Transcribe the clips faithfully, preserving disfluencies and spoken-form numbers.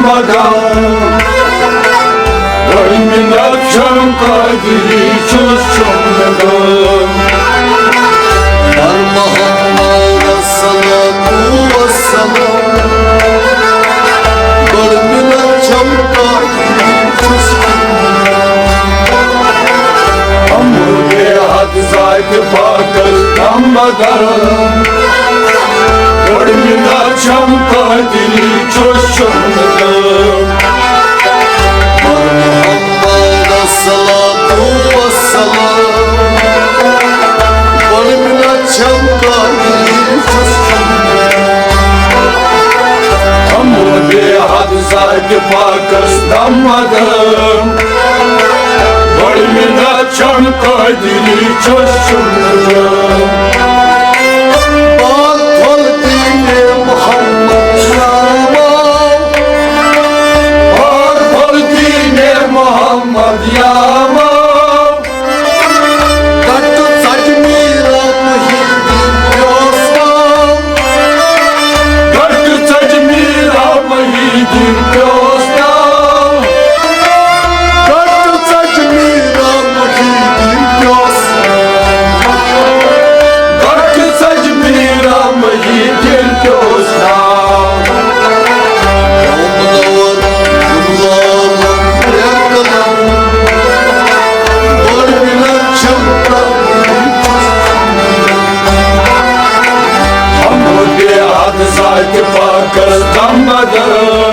مدد۔ بٔڑ مِنت چھم قٲدری چھُس چون مدد۔ ہر محمد الصلاة والسلام۔ بٔڑ مِنت چھم قٲدری چھُس چون مدد۔ ہم بے حد ذات پاکس دم بدل۔ بٔڑ مِنت چھم قٲدری چھُس چون مدد۔ محمد الصلاة والسلام۔ بٔڑ مِنت چھم قٲدری چھُس چون مدد۔ ہم بے حد ذات پاکس دم بدل۔ بٔڑ مِنت چھم قٲدری چھُس چون مدد۔ پاک پھل دیٖن محمد یا امام۔ پاک پھل دیٖن محمد یا امام۔ گٹہٕ ژٹہِ میٖرا محی الدین پیوس ناو۔ گٹہٕ ژٹہِ میٖرا محی الدین پیوس ناو۔ گٹہٕ ژٹہِ میٖرا محی الدین پیوس ناو۔ گٹہٕ ژٹہِ میٖرا محی الدین پیوس ناو۔ منور جملہ لم یکلم۔ بٔڑ مِنت چھم قٲدری چھُس۔ ہم بے حد ذات پاکس دم بدل۔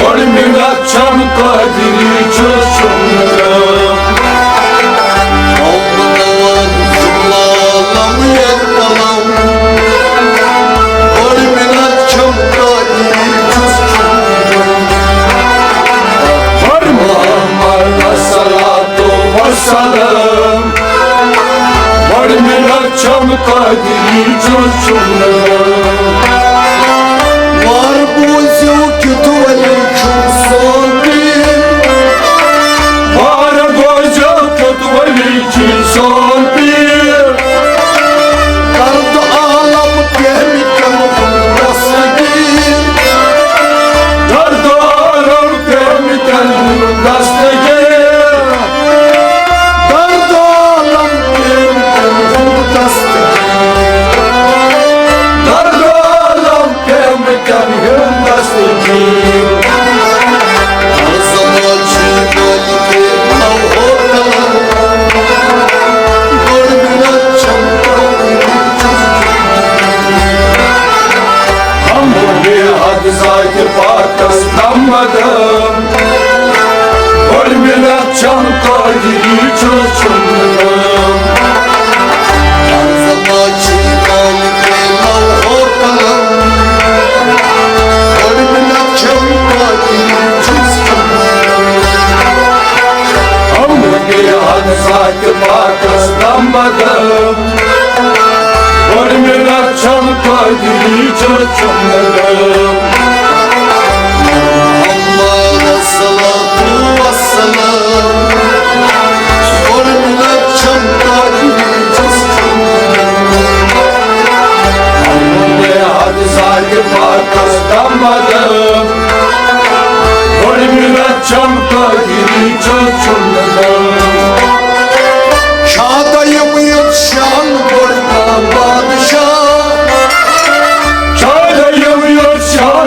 بٔڑ مِنت چھم قٲدری چھُس چون مدد۔ ہم منور جملہ لم یکلم۔ بٔڑ مِنت چھم قٲدری چھُس چون مدد۔ بٔڑ محمد الصلاة والسلام۔ بٔڑ مِنت چھم قٲدری چھُس چون مدد۔ وار بوٗزِو کیُتھ ولی چھُ سون پیٖر۔ وار بوٗزِو کیُتھ ولی چھُ سون پیٖر۔ درد عالم کیمکن ہُنٛد دستگیر۔ درد عالم کیمکن ہُنٛد دستگیر۔ درد عالم کیمکن ہُنٛد دستگیر۔ درد عالم کیمکن ہُنٛد دستگیر۔ ہر زمان چھُ مٲلِکِ لوح و قلم۔ بٔڑ مِنت چھم قٲدری چھُس۔ ہم بے حد ذات پاکس دم بدل۔ بٔڑ مِنت چھم قٲدری چھُس چون مدد۔ ہر زمان چھُ مٲلِکِ لوح و قلم۔ بٔڑ مِنت چھم قٲدری چھُس چون مدد۔ ہم بے حد ذات پاکس دم بدل۔ بٔڑ مِنت چھم قٲدری چھُس چون مدد۔ محمد الصلاة والسلام۔ بٔڑ مِنت چھم قٲدری چھُس چون مدد۔ ہم بے حد ذات پاکس دم بدل۔ بٔڑ مِنت چھم قٲدری چھُس چون مدد۔ شاہ دۄیم یُتھ شان بوٚڑ بادشاہ۔ شاہ دۄیم یُتھ شان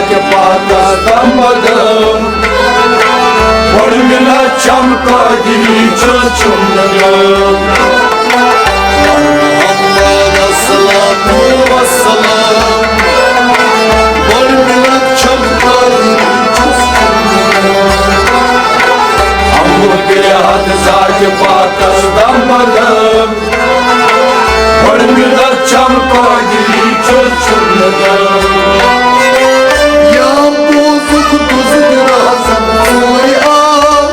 پاکس دم بدم، بٔڑ مِنت چھم قٲدری چھُس چُمنہٕ۔ محمد الصلاة والسلام، بٔڑ مِنت چھم قٲدری چھُس چُمنہٕ۔ حمد بے حد ذات پاکس دم بدم، بٔڑ مِنت چھم قٲدری چھُس چُمنہٕ۔ یا بوزُکھ دُزٕ درازن ژوٗرِ آو،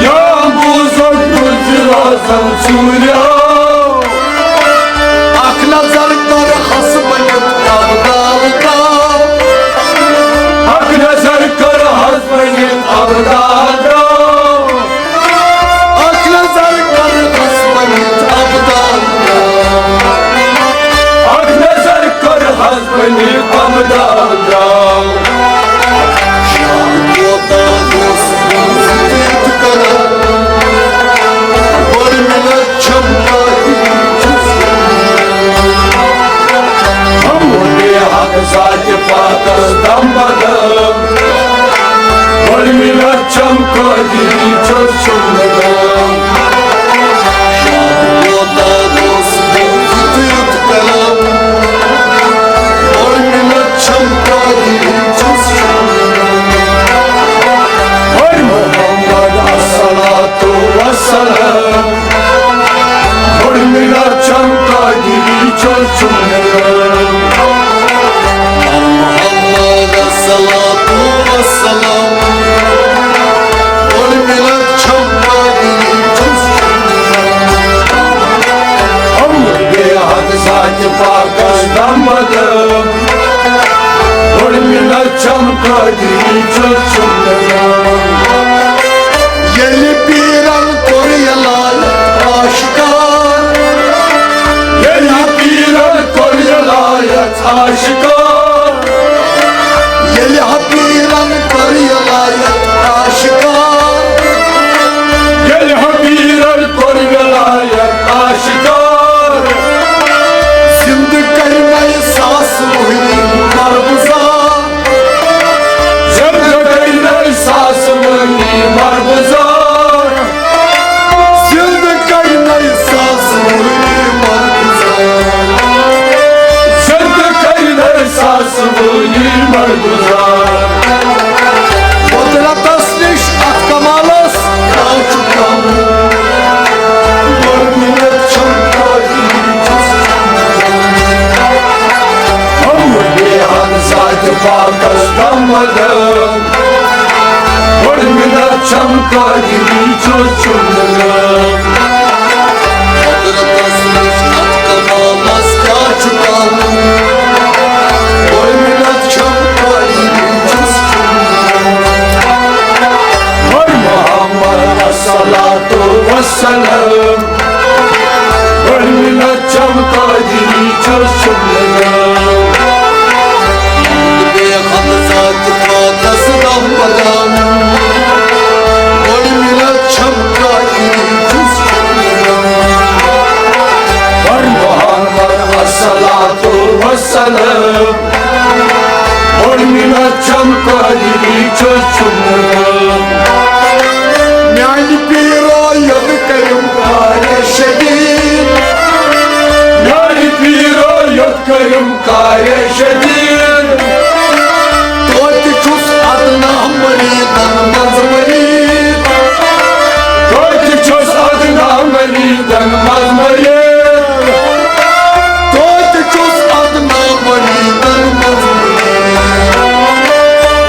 یا بوزُکھ دُزٕ درازن ژوٗرِ آو۔ اکھ نظر کر حسبنِت ابدال ترٛاو، اکھ نظر کر حسبنِت ابدال ترٛاو۔ اکھ نظر کر حسبنِت ابدال ترٛاو۔ اکھ نظر کر حسبنِت ابدال ترٛاو۔ شاہ کوتاہ اوس بُزدِل کران۔ بٔڑ مِنت چھم قٲدری چھُس۔ ہم بے حد ذات پاکس دم بدم۔ بٔڑ مِنت چھم قٲدری چھُس چُمنہٕ۔ شاہ کوتاہ اوس بُزدِل کران۔ بٔڑ مِنت چھم قٲدری چھُس چُمنہٕ۔ بٔڑ محمد الصلاة والسلام۔ بٔڑ مِنت چھم قٲدری چھُس چُمنہٕ۔ محمد الصلاة والسلام۔ بٔڑ مِنت چھم قٲدری چھُس چُمنہٕ۔ ہم بے حد ذات پاکس دم بدم، بٔڑ مِنت چھم قٲدری چھُس چُمنہٕ۔ ییٚلہِ پیٖرن کوٚر یہِ لایت آشکار، ییٚلہِ پیٖرن کوٚر یہِ لایت آشکار، ییٚلہِ پیٖرن کوٚر یہِ لایت آشکار، ییٚلہِ پیٖرن کوٚر یہِ لایت آشکار۔ زِندٕ کرنَے ساس وُہری مربزار۔ زِندٕ کرنَے ساس وُہری مربزار۔ زِندٕ کرنَے ساس وُہری مربزار۔ زِندٕ کرنَے ساس وُہری مربزار۔ قدرتس نِش اتھ کمالس کیٛاہ چھُ کم؟ گۄڈٕ مِنت چھم قٲدری چھُس۔ ہم بے حد ذات پاکس دم بدم۔ بٔڑ مِنت چھم قٲدری چھُس چُمنہٕ۔ قدرتس نِش اتھ کمالس کیٛاہ چھُ کم؟ بٔڑ مِنت چھم قٲدری چھُس چُمنہٕ۔ بٔڑ محمد الصلاة والسلام۔ بٔڑ مِنت چھم قٲدری چھُس چُمنہٕ۔ بے حد ذات پاکس دم بدم۔ بٔڑ مِنت چھم قٲدری چھُس چُمنہٕ۔ بٔڑ محمد الصلاة والسلام۔ بٔڑ مِنت چھم قٲدری چھُس چُمنہٕ۔ میانہِ پیٖرو یوٚت کٔرِم کارِ شدیٖد۔ میانہِ پیٖرو یوٚت کٔرِم کارِ شدیٖد۔ توتہِ چھُس ادنا مریٖدن منٛز مریٖد۔ توتہِ چھُس ادنا مریٖدن منٛز مریٖد۔ توتہِ چھُس ادنا مریٖدن منٛز مریٖد۔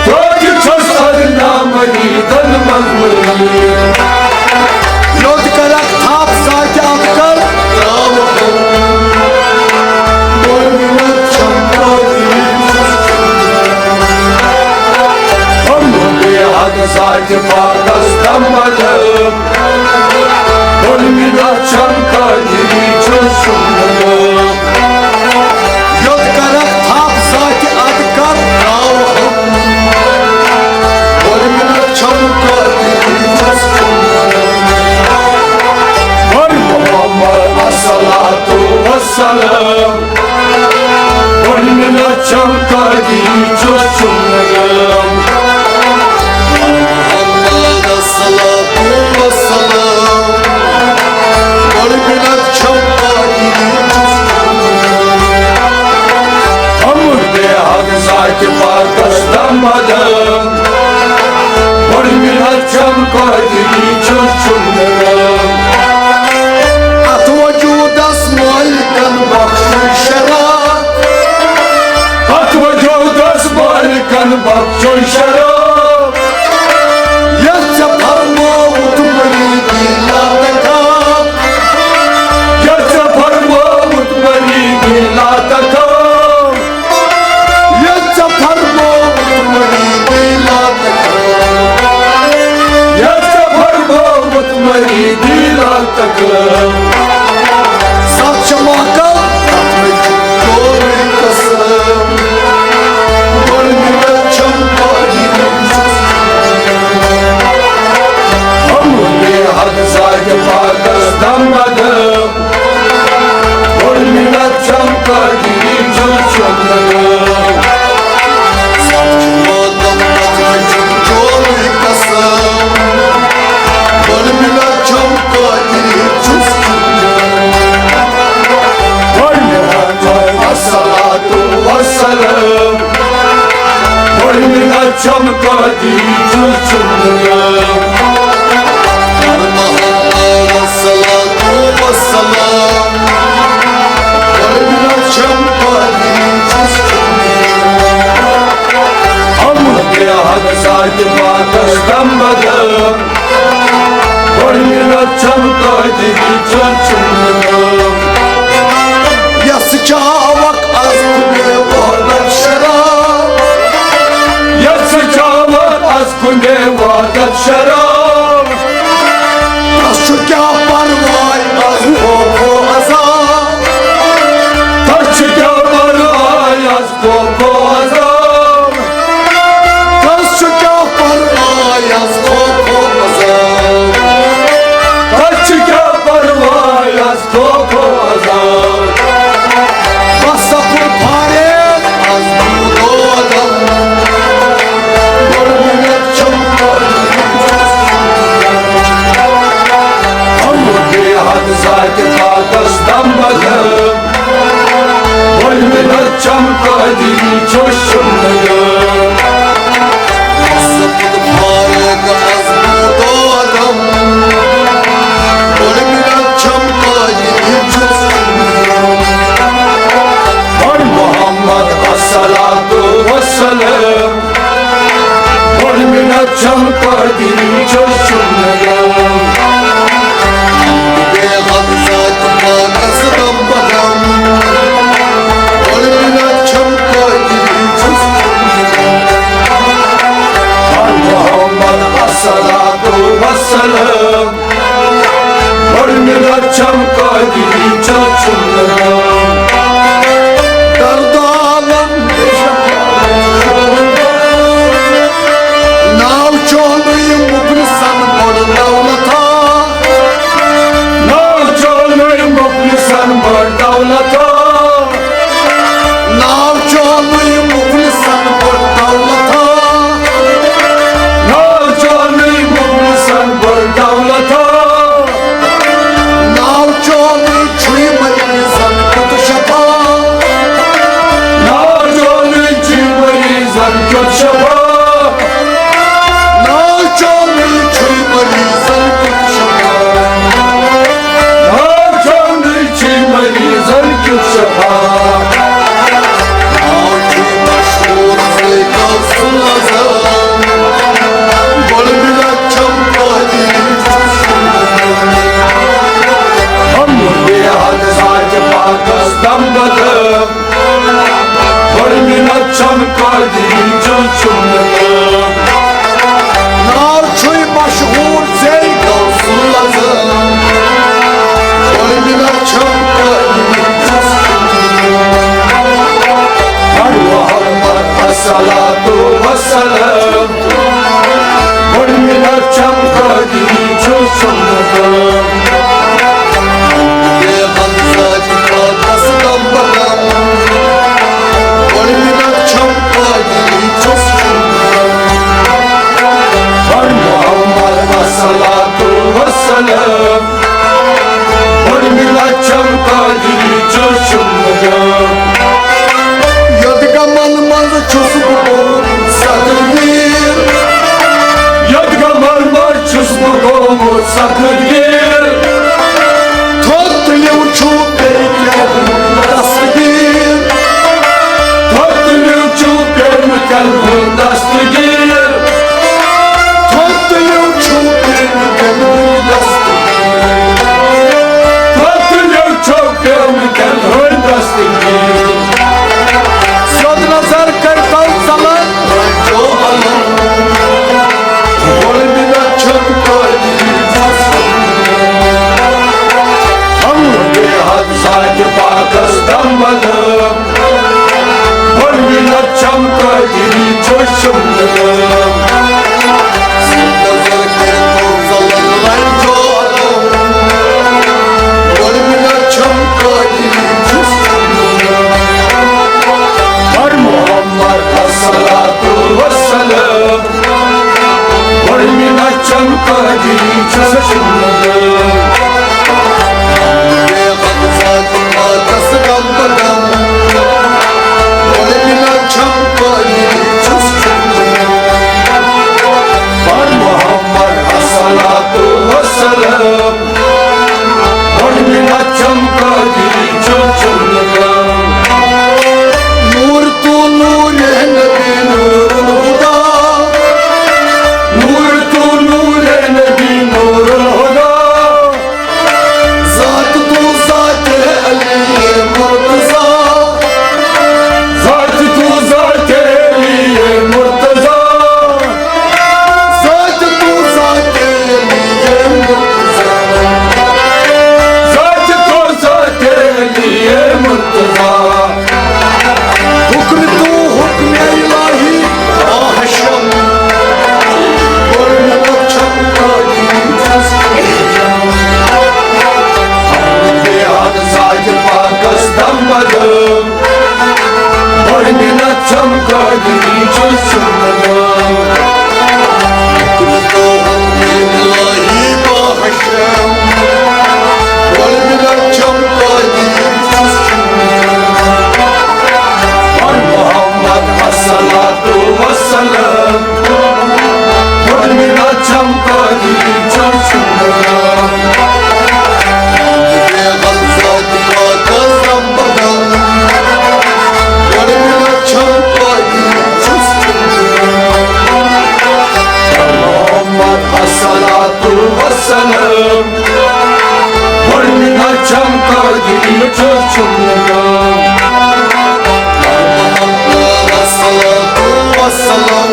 توتہِ چھُس ادنا مریٖدن منٛز مریٖد۔ یوٚت کرکھ تھپھ ساکہِ اکھ کر تراوٕ ہم۔ گۄڈٕ مِنت چھم قٲدری چھُس چُمنہٕ۔ ہم بے حد ذات پاکس دم بدم۔ بٔڑ مِنت چھم قٲدری چھُس چُمنہٕ۔ یوٚت کرکھ تھپھ ذاتِ ادٕ کر تراوٕ ہم۔ بٔڑ مِنت چھم قٲدری چھُس چُمنہٕ۔ بٔڑ محمد الصلاة والسلام۔ بٔڑ مِنت چھم قٲدری چھُس کن بخشن شراب۔ یتھ ژےٚ فرمووُتھ مریدی لا تخاف۔ یتھ ژےٚ فرمووُتھ مریدی لا تخاف۔ یتھ ژےٚ فرمووُتھ مریدی لا تخاف۔ یتھ ژےٚ فرمووُتھ مریدی لا تخاف۔ سب چھِ محکم، تتھ منٛز چھُ چورٕے قسم۔ گۄڈٕ مِلت چھم پٲدی۔ ہم بے حد ذات پاکس دم بدم۔ گۄڈٕ مِلت چھم پٲدی چھُ چُنگم۔ سب چھُ محکم، تتھ منٛز چھُ چورٕے قسم۔ گۄڈٕ مِلت چھم پٲدی چھُس چُنگم۔ گۄڈٕ مِلت چھم الصلاۃ والسلام۔ گۄڈٕ مِلت چھم قٲدی چھُس چُنگم۔ محمد الصلاۃ والسلام۔ گۄڈٕ مِلت چھم قٲدی چھُس چُنگم۔ ہم بے حد ذات پاکس دم بدم۔ گۄڈٕ مِلت چھم قٲدی چھُس چُنگم۔ یس چاوک از کُنے وعدت شراب۔ یس چاوک از کُنے وعدت شراب۔ تس چھُ کیٛاہ پرواے از خوف و عذاب۔ تس چھُ کیٛاہ پرواے از خوف و عذاب۔ تس چھُ کیٛاہ پرواے از خوف و عذاب۔ تس چھُ کیٛاہ پرواے از خوف و عذاب۔ بس سفر فارغ از بود و عدم۔ گۄڈٕ مِلت چھم قٲدی۔ ہم بے حد ذات پاکس دم بدم۔ گۄڈٕ مِلت چھم قٲدی چھُس چُنگم۔ سپُد فارغ از بود و عدم۔ گۄڈٕ مِلت چھم قٲدی چھُس چُنگم۔ گۄڈٕ محمد الصلاۃ والسلام۔ گۄڈٕ مِلت چھم قٲدی چھُس چُنگم۔ بے حد ذات پاکس دم بدم۔ گۄڈٕ مِلت چھم قٲدی چھُس چُنگم۔ محمد الصلاۃ والسلام۔ گۄڈٕ مِلت چھم قٲدی چھُس چُنگم۔ درد عالم ناو چونُے مُفلسن بٔڑ دولتا۔ ناو چونُے مُفلسن بٔڑ دولتا۔ ناو چونُے مُفلسن بٔڑ دولتا۔ ناو چونُے مُفلسن بٔڑ دولتا۔ ناو چونُے چھُے مریضن کیُتھ شفا۔ ناو چونُے چھُے مریضن کیُتھ شفا۔ ناو چونُے چھُے مریضن کیُتھ شفا۔ ناو چونُے چھُے مریضن کیُتھ شفا۔ ناو چھُے مشہوٗر زیتو سُنٛد اذان۔ گۄڈٕ مِلت چھم قٲدی چھُس۔ ہم بے حد ذات پاکس دم بدم۔ گۄڈٕ مِلت چھم قٲدی چھُس چُنگم۔ ناو چھُے مشہوٗر زیتو سُنٛد اذان۔ گۄڈٕ مِلت چھم قٲدی چھُس چُنگم۔ ہر محمد الصلاۃ والسلام۔ گۄڈٕ مِلت چھم قٲدی چھُس چُنگم۔ بے حد ذات پاکس دم بدم۔ گۄڈٕ مِلت چھم قٲدی چھُس چُنگم۔ ہر محمد الصلاۃ والسلام۔ گۄڈٕ مِلت چھم قٲدی چھُس چُنگم۔ یوٚت غمن منٛز چھُس بہٕ گوٚمُت سخت گیٖر۔ یوٚت غمن منٛز چھُس بہٕ گوٚمُت سخت گیٖر۔ تھوٚد تُلِو چھُو پیٚیہِ کیٛاہ دستگیٖر۔ تھوٚد تُلِو چھُو پیٚیہِ کیٛاہ چھُس چُنگان۔ بے حد ذات پاکس دم بدم، بڑ مِنت چھم قٲدری چھُس چُنگان۔ پر محمد الصلاۃ والسلام، بڑ مِنت چھم قٲدری چھُس چُنگان۔ نور تو نور نبی نور الہدا، نور تو نور نبی نور الہدا، ذات تو ذات علی مرتضی، ذات تو ذات علی مرتضی، ذات تو ذات علی مرتضی، ذات تو ذات علی مرتضی۔ حکم تو حکم الہی آہشم، بڑ مِنت چھم قٲدری چھُس چُنگان۔ بے حد ذات پاکس دم بدم، بڑ مِنت چھم قٲدری چھُس چُنگان۔ حکم تو حکم الہی آہشم، بڑ مِنت چھم قٲدری چھُس چُنگان۔ پر محمد الصلاۃ والسلام، بڑ مِنت چھم قٲدری چھُس چُنگان۔ بے حد ذات پاکس دم بدم، بڑ مِنت چھم قٲدری چھُس چُنگان۔ محمد الصلاۃ والسلام، بڑ مِنت چھم قٲدری چھُس چُنگان۔ الصلاۃ والسلام،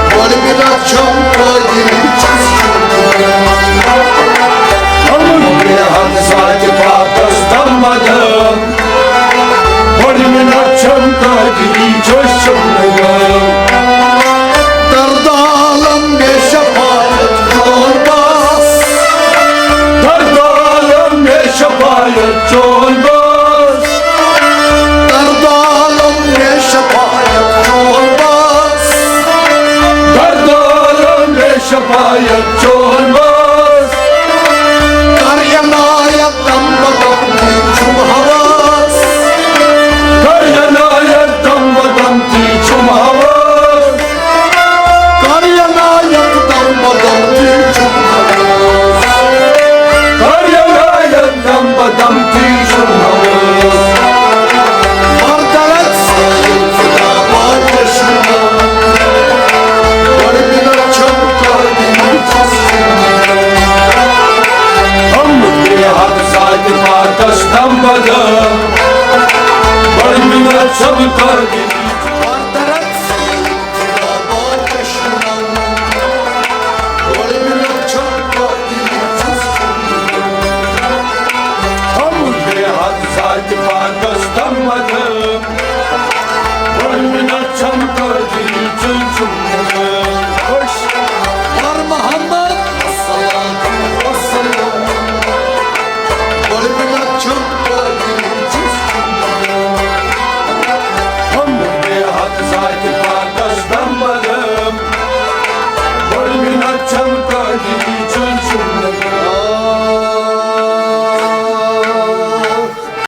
بڑ مِنت چھم قٲدری چھُس چُنگان۔ بے حد ذات پاکس دم بدم، بڑ مِنت چھم قٲدری چھُس چُنگان۔ درد عالم مےٚ شفاعت چون بس، درد عالم مےٚ شفاعت چون بس، درد عالم مےٚ شفاعت چون بس، درد عالم مےٚ شفاعت